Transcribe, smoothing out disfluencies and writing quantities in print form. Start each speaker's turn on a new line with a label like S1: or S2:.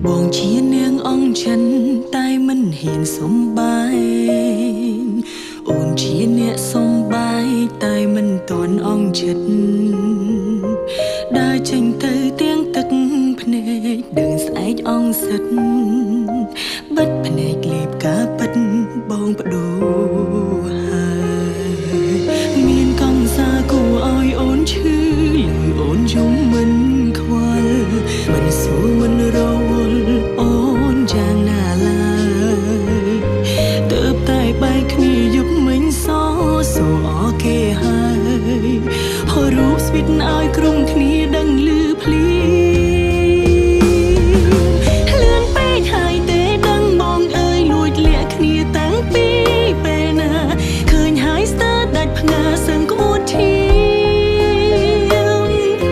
S1: បងជានាងអង្គចិនតែមិនហ៊ានសំបែង អូនជាអ្នកសំបែកតែមិនតន់អង្គចិត្ត ដើរចេញទៅទៀងទឹកភ្នែកដឹងស្អែកអង្គសិត បិទភ្នែកលេបការពិតបងបដូ